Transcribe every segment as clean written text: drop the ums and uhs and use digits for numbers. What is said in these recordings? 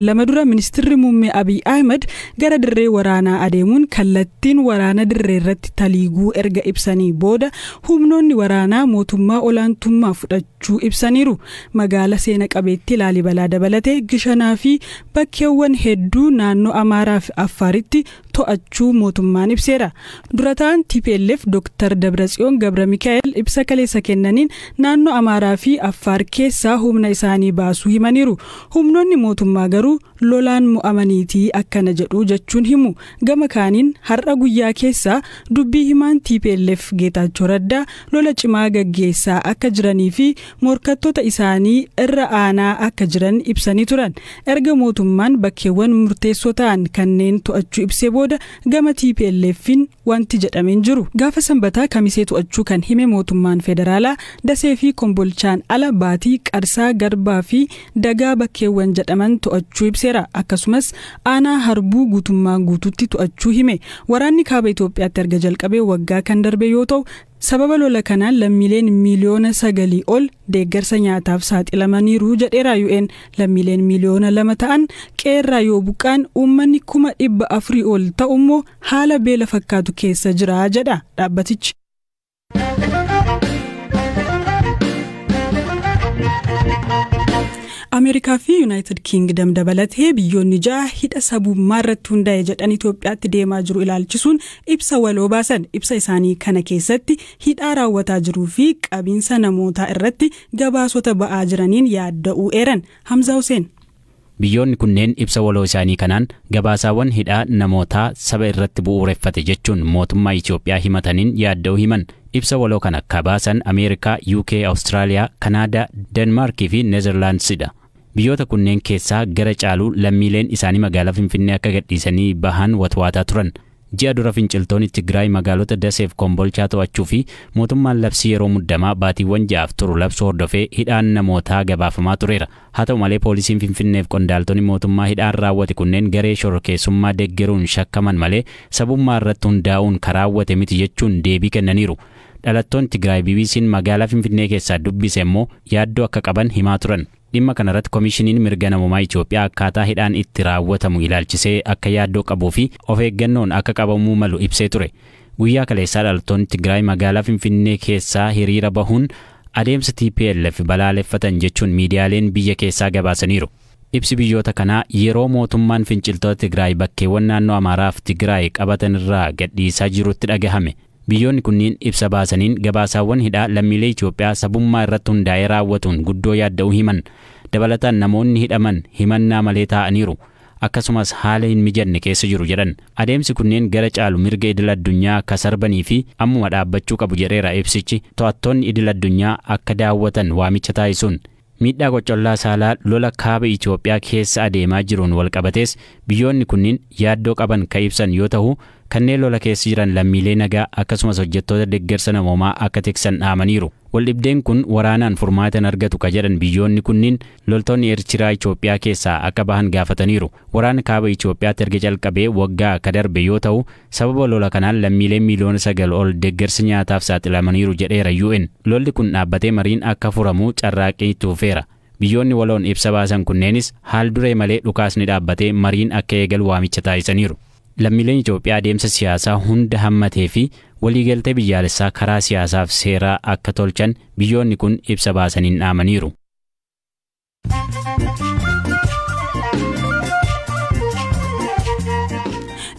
Lama dura ministirri muummee Abiy Ahmed gara dirree waraanaa adeemuun kallattiin waraana dirree irratti taliiguu erga ibsanii booda humnoonni waraanaa mootummaa olaantummaa fudhachuu ibsaniiru. Magaala seena qabeettii Laalibalaa dabalatee Gishanaa fi bakkeewwan hedduu naannoo Amaaraa fi Affaaritti to'achuu mootummaan ibseera. Dura ta'an TPLF Dr. Dabratsiyoon Gabra Mikaa'el ibsa kaleessa kennaniin naannoo Amaaraa fi Affaar keessaa humna isaanii baasuu himaniiru. Humnoonni mootummaa garuu lolaan mo'amaniitii akkana jedhu jechuun himu. Gama kaaniin har'a guyyaa keessaa dubbii himaan TPLF Geetaachoo Raddaa lola cimaa gaggeessaa akka jiranii fi morkattoota isaanii irra aanaa akka jiran ibsanii turan. Erga mootummaan bakkeewwan murteessoo ta'an kanneen to'achuu ibsee booda gama TPLFin wanti jedhameen jiru. Gaafa sanbataa kamisee to'achuu kan hime mootummaan federaalaa Dasee fi Kombolchaan ala Baatii, Qarsaa, Garbaa fi Dagaa bakkeewwan jedhaman to'achuu ibseera. Akkasumas aanaa Harbuu guutummaa guutuutti to'achuu hime. Waraanni kaaba Itoophiyaatti erga jalqabee waggaa kan darbe yoo ta'u, sababa lola kanaan lammiileen miiliyoona 9 ol deeggarsa nyaataaf saaxilamaniiru jedheera UN. Lammiileen miiliyoona 2 ta'an qeerraa yoo buqqaan, uummanni 400,000 ol ta'u immoo haala beela fakkaatu keessa jira jedha dhaabbatichi. Ameerikaa fi Yuunaayitid Kiingdam dabalatee biyyoonni ja'a hidha sabummaa irratti hundaa'e jedhan Itoophiyaatti deemaa jiru ilaalchisuun ibsa waloo baasan. Ibsa isaanii kana keessatti hidhaa raawwataa jiruu fi qabiinsa namootaa irratti gabaasota ba'aa jiraniin yaadda'uu eeran. Hamza Hussein. Biyyoonni kunneen ibsa waloo isaanii kanaan gabaasaawwan hidhaa namootaa saba irratti bu'uureffate jechuun mootummaa Itoophiyaa himataniin yaadda'uu himan. Ibsa waloo kana akka baasan Ameerikaa, UK, Awustiraaliyaa, Kanaadaa, Denmaarkii fi Neezerlaandsidha. Biyyoota kunneen keessaa gara caaluu lammiileen isaanii magaalaa Finfinnee akka gadhiisanii bahan watwaataa turan. Ji'a dura finciltoonni Tigraay magaalota Daseef Kombolchaa to'achuu fi mootummaan labsii yeroo muddamaa baatiiwwan 6f turu labsuu hordofee hidhaan namootaa gabaafamaa tureera. Haa ta'u malee, poolisiin Finfinneef qondaaltonni mootummaa hidhaan raawwate kunneen garee shororkeessummaa deeggaruun shakkaman malee sabummaa irratti hundaa'uun kan raawwate miti jechuun deebii kennaniiru. Dhalattoonni Tigraay BBC'n magaalaa Finfinnee keessaa dubbise immoo yaaddoo akka qaban himaa turan. Dhimma kanarratti Koomishiniin Mirga Namoomaa Itoophiyaa akkaataa hidhaan itti raawwatamu ilaalchisee akka yaaddoo qabuu fi of eeggannoon akka qabamuu malu ibsee ture. Guyyaa kaleessaa dhalattoonni Tigraay magaalaa Finfinnee keessaa hiriira bahuun adeemsa TPLF balaaleffatan jechuun miidiyaaleen biyya keessaa gabaasaniiru. Ibsi biyyoota kanaa yeroo mootummaan finciltoota Tigraay bakkeewwan naannoo Amaaraa fi Tigraay qabatan irraa gadhiisaa jirutti dhagahame. Biyyoonni kunniin ibsa baasaniin gabaasaawwan hidhaa lammiilee Itoophiyaa sabummaa irratti hundaa'ee raawwatuun guddoo yaadda'uu himan. Dabalataan namoonni hidhaman himannaa malee taa'aniiru. Akkasumas haala hin mijanne keessa jiru jedhan. Adeemsi kunneen gara caalu mirga idil addunyaa akka sarbanii fi ammuma dhaabbachuu qabu jedheera ibsichi, to'attoonni idil addunyaa akka daawwatan waamicha taasisuun. Miidhaa qocollaa saalaa lola kaaba Itoophiyaa keessa adeemaa jiruun walqabatees biyyoonni kunniin yaaddoo qaban ka ibsan yoo ta'u, kanneen lola keessa jiran lammiilee nagaa akkasumas hojjettoota deeggarsa namoomaa akka tiksan dhaamaniiru. Waldhibdeen kun waraanaan furmaata hin argatu ka jedhan biyyoonni kunniin loltoonni Eertiraa Itoophiyaa keessaa akka bahan gaafataniiru. Waraanni kaaba Itoophiyaatti erga jalqabee waggaa ka darbe yoo ta'u, sababa lola kanaan lammiileen miiliyoona 9 ol deeggarsa nyaataaf saaxilamaniiru jedheera UN. Lolli kun dhaabbatee mariin akka furamu carraaqqii itti fufeera. Biyyoonni waloon ibsa baasan kunneenis haal duree malee dhukaasni dhaabbatee mariin akka eegalu waamicha taasisaniiru. Lammiileen Itoophiyaa adeemsa siyaasaa hunda hammatee fi waliigaltee biyyaalessaa karaa siyaasaaf seeraa akka tolchan biyyoonni kun ibsa baasaniin dhaamaniiru.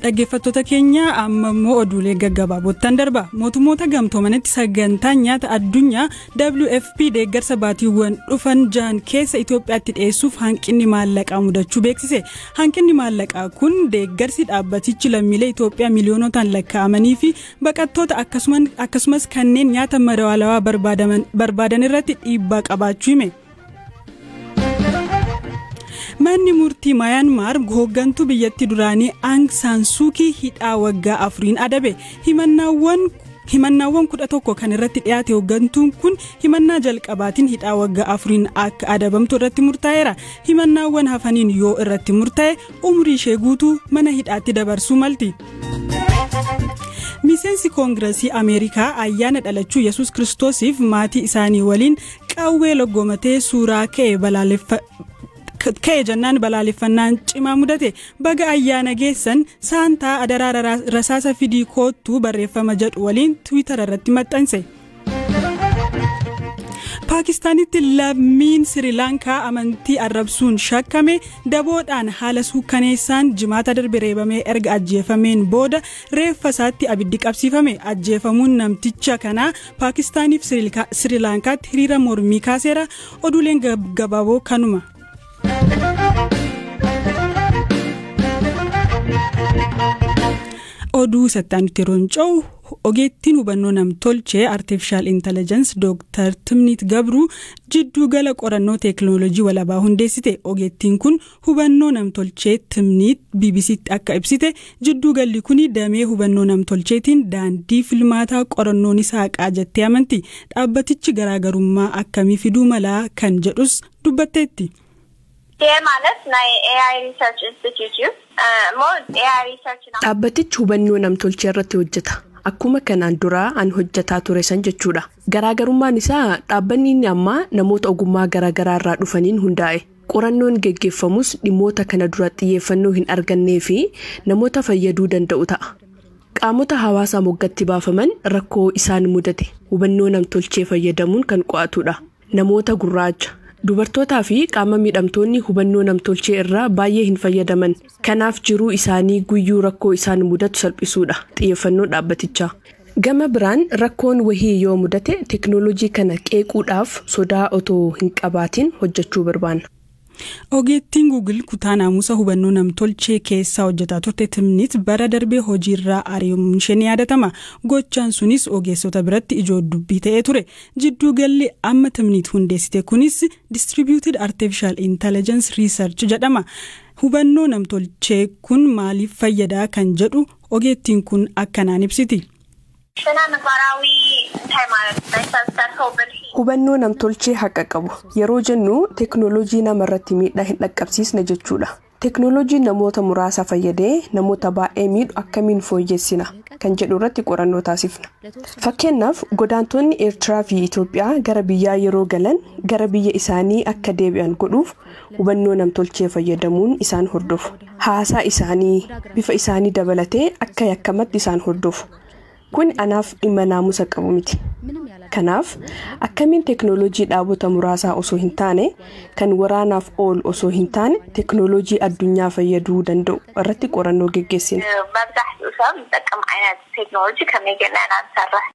Dhaggeeffattoota keenya, amma immoo oduulee gaggabaabottan darba. Mootummoota Gamtoomanitti sagantaan nyaata addunyaa WFP deeggarsa baatiiwwan dhufan 6 keessa Itoophiyaatti dhiyeessuuf hanqinni maallaqaa mudachuu beeksise. Hanqinni maallaqaa kun deeggarsi dhaabbatichi lammiilee Itoophiyaa miiliyoonotaan lakkaa'amanii fi baqattoota, akkasumas kanneen nyaata madaalawaa barbaadan irratti dhiibbaa qabaachuu hime. Manni murtii Mayaanmaar hooggantuu biyyattii duraanii Aung San Suu Kyi hidhaa waggaa 4n adabe. Himannaawwan 11 kan irratti dhiyaate hooggantuun kun himannaa jalqabaatiin hidhaa waggaa 4n akka adabamtu irratti murtaa'eera. Himannaawwan hafaniin yoo irratti murtaa'e, umrii ishee guutuu mana hidhaatti dabarsuu malti. Miseensi Koongiresii Ameerikaa ayyaana dhalachuu Yesus Kiristoosiif maatii isaanii waliin qawwee loggoomatee suuraa ka'e balaaleffa. Ka'e jennaan balaaleffannaan cimaa mudate. "Baga ayyaana geessan, Saantaa, adaraa rasaasa fidii koottuu" barreeffama jedhu waliin Tiwiitara irratti maxxanse. Paakistaanitti lammiin Sirilaankaa amantii arrabsuun shakkame daboodhaan haala suukkaneessaan Jimaata darbe reebamee erga ajjeefameen booda reeffa isaatti abiddi qabsiifame. Ajjeefamuun namticha kanaa Paakistaaniif Sirilaankaatti hiriira mormii kaaseera. Oduuleen gabaaboo kanuma. Oduu sattaanutti yeroo ce'u, ogeettiin hubannoo namtolchee, artificial intelligence, Dooktar Timniit Gabruu jidduu gala qorannoo teekinooloojii walabaa hundeessite. Ogeettiin kun hubannoo namtolchee Timniit BBCtti akka ibsite, jidduu galli kun damee hubannoo namtolcheetiin daandii filmaataa qorannoon isaa haqaa jettee amanti. Dhaabbatichi garaagarummaa akkamii fiduu malaa kan jedhus dubbatteetti. ማለት ናይ AI research institute እዩ እሞ AI research Dhaabbatichi hubannoo namtolchee irratti hojjeta. Akkuma kanaan duraa an hojjetaa ture san jechuudha. Garaagarummaan isaa dhaabbanni inni ammaa namoota ogummaa garaagaraa irraa dhufaniin hundaa'e. Qorannoon geggeeffamus dhimmoota kana dura xiyyeeffannoo hin argannee fi namoota fayyaduu danda'u ta'a. Qaamota hawaasaa moggatti baafaman rakkoo isaan mudate hubannoo namtolchee fayyadamuun kan qo'atudha. Namoota gurraacha, dubartootaa fi qaama miidhamtoonni hubannoo namtolchee irraa baay'ee hin fayyadaman. Kanaaf jiruu isaanii guyyuu rakkoo isaan mudatu salphisuudha xiyyeeffannoo dhaabbatichaa. Gama biraan rakkoon wahii yoo mudate teeknooloojii kana qeequudhaaf sodaa otoo hin qabaatin hojjechuu barbaanna. Ogeettiin Google kutaa naamusa hubannoo namtolchee keessaa hojjetaa turte Timnit bara darbee hojiirraa ari'amuun ishee ni yaadatama. Gochaan sunis ogeessota biratti ijoo dubbii ta'ee ture. Jidduu galli amma Timnit hundeessite kunis Distributed Artificial Intelligence Research jedhama. Hubannoo namtolchee kun maaliif fayyadaa kan jedhu ogeettiin kun akkanaan ibsiti. ስነ ምግባራዊ እንታይ ማለት ናይ ሰብ ዝሰርሖ ብልሒ Hubannoo namtolchee haqa qabu yeroo jennu teeknooloojii namarratti miidhaa hin dhaqqabsiisne jechuudha. Teeknooloojiin namoota muraasa fayyadee namoota baay'ee miidhu akkamiin fooyyessina kan jedhu irratti qorannoo taasifna. Fakkeenyaaf, godaantonni Eertiraa fi Itoophiyaa gara biyyaa yeroo galan gara biyya isaanii akka deebi'an godhuuf hubannoo namtolchee fayyadamuun isaan hordofu. Haasaa isaanii, bifa isaanii dabalatee akka yakkamatti isaan hordofu. Kun anaaf dhimma naamusa qabu miti. Kanaaf akkamiin teeknooloojii dhaabota muraasaa osoo hin taane, kan waraanaaf oolu osoo hin taane, teeknooloojii addunyaa fayyaduu danda'u irratti qorannoo geggeessina. መብዛሕትኡ ሰብ ዝጠቅም ዓይነት ቴክኖሎጂ ከመይ ጌርና ኢና ንሰርሕ?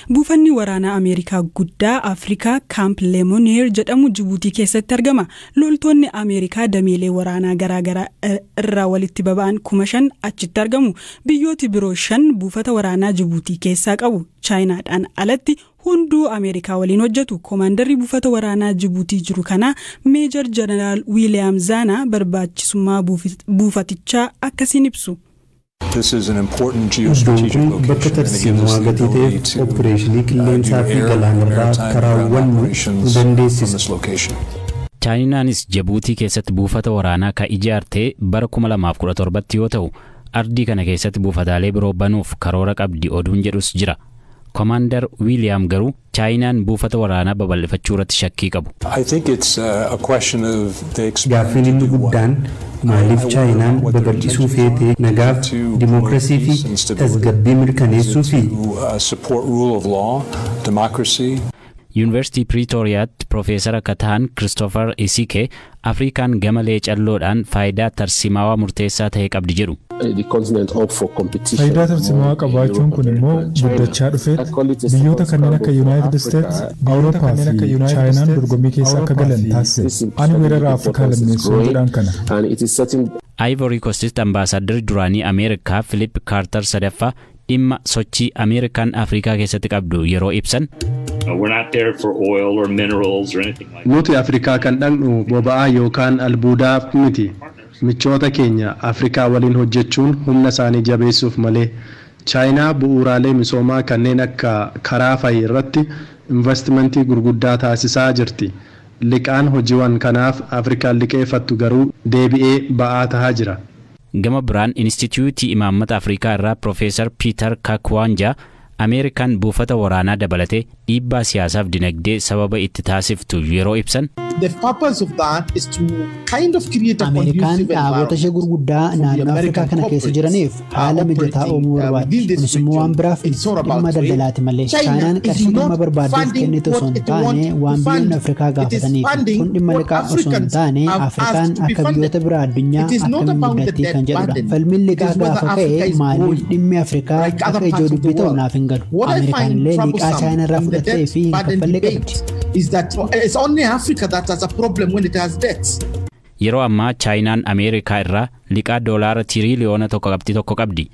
Buufanni waraanaa Ameerikaa guddaa Afrikaa Kaamp Lemoneer jedhamu Jibuutii keessatti argama. Loltoonni Ameerikaa dameelee waraanaa garaagaraa irraa walitti baba'an 5,000 achitti argamu. Biyyooti biroo shan buufata waraanaa Jibuutii keessaa qabu. Chaayinaadhaan alatti hunduu Ameerikaa waliin hojjetu. Koomaandarri buufata waraanaa Jibuutii jiru kanaa Meejar Jeneraal Wiiliyaam Zaanaa barbaachisummaa buufatichaa akkasiin ibsu. Iddoon kun bakka tarsiimoo gatii ta'eef opereeshinii qilleensaa fi galaanarraa akka raawwannu nu dandeessisa. Chaayinaanis Jibuutii keessatti buufata waraanaa kan ijaarte bara 2017 yoo ta'u, ardii kana keessatti buufataalee biroo banuuf karoora qabdi oduun jedhus jira. Koomaandar Wiiliyaam garuu Chaayinaan buufata waraanaa babal'ifachuu irratti shakkii qabu. Gaaffiin inni guddaan maaliif Chaayinaan babal'isuu feetee? Nagaaf, dimookiraasii fi tasgabbii mirkaneessuu fi Yuunivarsiitii Piriitooriyaatti Piroofeesara akka ta'an Kiristoofer Isike Afrikaan gama leecalloodhaan faayidaa tarsimaawaa murteessaa ta'e qabdi jedhu. Faayidaa tarsimaawaa qabaachuun kun immoo guddachaa dhufeet biyyoota kanneen akka Yuunaayitid Isteets, Awurooppaa fi Chaayinaan dorgommii keessa akka galan taasise. Ani weerara Afrikaa lammeessuu jedhaan kana. Ivory Coastitti ambaasaaddarri duraanii Ameerikaa Philip Kaartar sadaffaa dhimma sochii Ameerikaan Afrikaa keessatti qabdu yeroo ibsan. Nuti Afrikaa kan dhaqnu boba'aa yookaan albuudaaf miti. Michoota keenya Afrikaa waliin hojjechuun humna isaanii jabeessuuf malee. Chaayinaa bu'uuraalee misoomaa kanneen akka karaa fa'i irratti investimentii gurguddaa taasisaa jirti. Liqaan hojiiwwan kanaaf Afrikaan liqeeffattu garuu deebi'ee ba'aa tahaa jira. Gama biraan Inistituutii Imaammata Afrikaa irraa Piroofeesar Piiter Kakwaanja Ameerikaan buufata waraanaa dabalatee dhiibbaa siyaasaaf dinagdee sababa itti taasiftu yeroo ibsan. Ameerikaan dhaabota ishee gurguddaa naannoo Afrikaa kana keessa jiraniif haala mijataa uumuu barbaaddi. Kunis immoo waan biraaf dhimma daldalaati malee. Chaayinaan qarshii dhimma barbaaddeef kennitu osoo hin taane waan biyyoonni Afrikaa gaafataniif. Kun dhimma liqaa osoo hin taane Afrikaan akka biyyoota biraa addunyaa akkamiin guddatti kan jedhudha. Falmiin liqaa gaafa ka'e maaliif dhimmi Afrikaa akka ijoo dubbii ta'u naaf hin galu. Ameerikaan illee liqaa Chaayinaa irraa fudhattee fi hin kaffalle qabdi. Is that it's only Africa that has a problem when it has debts. Yeroo ammaa Chaayinaan Ameerikaa irraa liqaa doolaara tiriiliyoona 1.1 qabdi.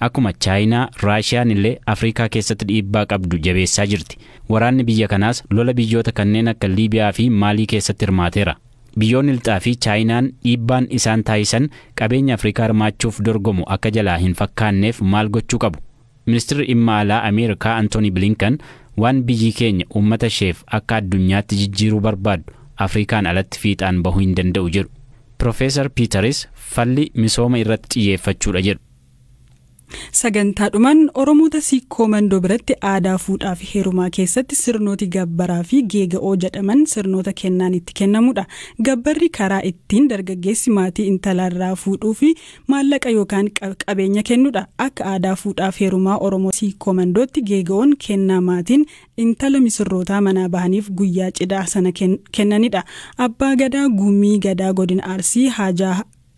Akkuma Chaayinaa, Raashiyaan illee Afrikaa keessatti dhiibbaa qabdu jabeessaa jirti. Waraanni biyya kanaas lola biyyoota kanneen akka Liibiyaa fi Maalii keessatti hirmaateera. Biyyoonni lixaa fi Chaayinaan dhiibbaan isaan taasisan qabeenya Afrikaa hirmaachuuf dorgomu akka jalaa hin fakkaanneef maal gochuu qabu? Ministeerri dhimma alaa Ameerikaa Antooni Bilinkan waan biyyi keenya uummata isheef akka addunyaatti jijjiiruu barbaaddu Afrikaan alatti fiixaan bahuu hin danda'u jedhu. Profeesar Piiteris falli misooma irratti xiyyeeffachuudha jedhu. Sagantaadhumaan Oromoota Siikoo Mandoo biratti aadaa fuudhaa fi heerumaa keessatti sirnooti gabbaraa fi geega'oo jedhaman sirnoota kennaan itti kennamudha. Gabbarri karaa ittiin dargaggeessi maatii intalaarraa fuudhuu fi maallaqa yookaan qabeenya kennudha. Akka aadaa fuudhaa fi heerumaa Oromoo Siikoo Mandootti geega'oon kennaa maatiin intala misirrootaa manaa bahaniif guyyaa cidhaa sana kennanidha. Abbaa Gadaa Gumii Gadaa Godina Arsii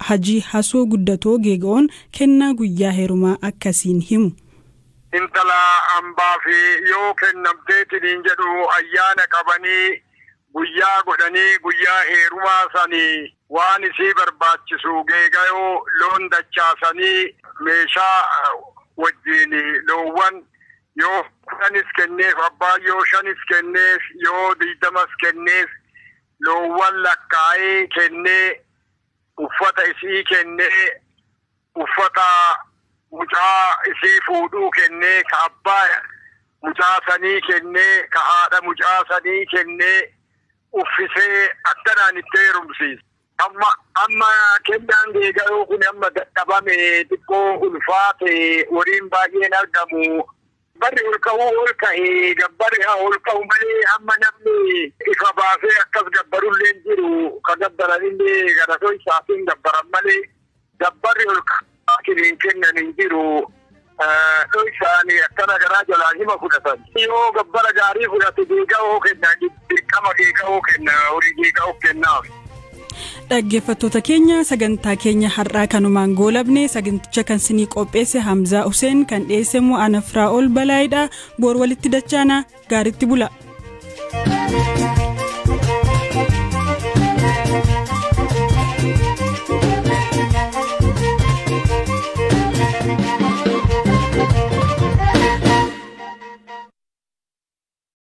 Hajii Hasoo Guddatoo geega'oon kennaa guyyaa heerumaa akkasiin himu. Intala hambaa fi yoo kennamteetiin jedhu ayyaana qabanii guyyaa godhanii guyyaa heerumaa sanii waan isii barbaachisu geega'oo loon dachaasanii meeshaa wajjin loowwan yoo 10 kenneef abbaan yoo 5 kenneef yoo 20 kenneef loowwan lakkaa'ee kennee uffata isii kennee uffata mucaa isii fuudhuu kennee ka abbaa mucaa sanii kennee ka haadha mucaa sanii kennee uffisee akkanaan itti heerumsiisa. Amma kennaan geega'oo kun amma dadhabame xiqqoo ulfaate waliin baay'een argamu. Barri ol ka'uu ol ka'ee gabbarri haa ol ka'u malee amma namni ifa baasee akkas gabbarullee hin jiru ka gabbaranillee garatoo isaatiin gabbaran malee gabbarri ol ka'aa hin kennan hin jiru. Isaanii akkana garaa jalaan hima fudhatan. Yoo gabbara gaarii fudhate geega'oo kenna dirqama geega'oo kenna horii geega'oo kennaaf. Dhaggeeffattoota keenya sagantaa keenya har'aa kanumaan goolabne. Saganticha kan sinii qopheesse Hamzaa Hussein, kan dhiyeesse immoo Ana Firaa'ol Balaayidha. Boor walitti dachaana, gaaritti bula.